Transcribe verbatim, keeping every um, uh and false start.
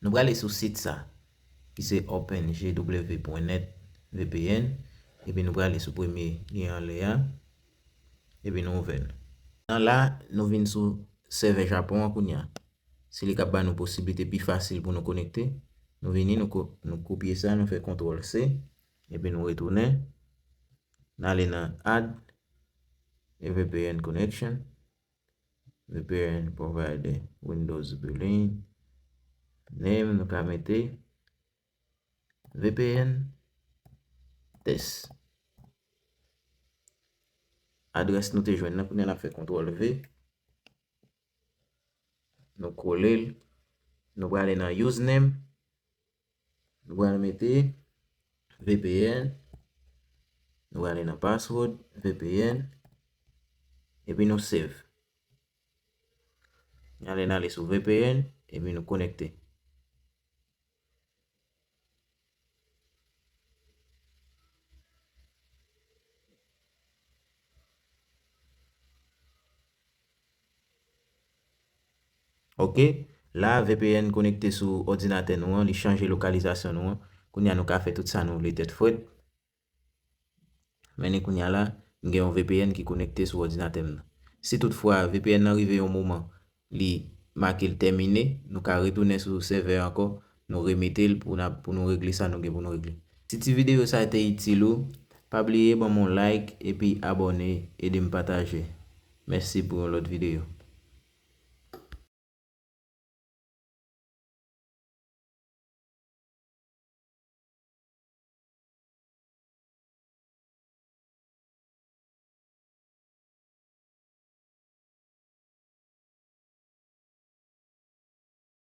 Nou prale sou sit sa, ki se open G W point net V P N, epi nou prale sou premye lyen anlè a, epi nou ouvè l. Nan la, nou vin sou sèvè Japon an kounye a. Se li k ap ba nou posiblite pi fasil pou nou konekte. Nou vini, nou ko-, nou kopye sa, nou fè kontwòl C, epi nou retounen. Nou ale nan add a V P N connection. V P N provider, Windows billing. Name, nou ka mete V P N test. Adrès nou te jwenn nan, kounye a n ap fè kontwòl V. Nou kole l. Nou prale nan username. Nou pral mete V P N. Nou prale nan password, V P N. Epi nou save. N ale, n ale sou V P N, epi nou konekte. Ok, la V P N konekte sou òdinatè nou an, li chanje lokalizasyon nou an. Kounye a nou ka fè tout sa nou vle tèt frèt. Men kounye a la, m gen yon V P N ki konekte sou òdinatè m nan. Si toutfwa V P N nan rive yon moman, li make l tèmine, nou ka retounen sou sèvè ankò, nou remete l pou n ap, pou nou regle sa nou gen pou nou regle. Si ti videyo sa te itil ou, pa bliye ban m yon like epi abòne, ede m pataje. Mèsi pou yon lòt videyo.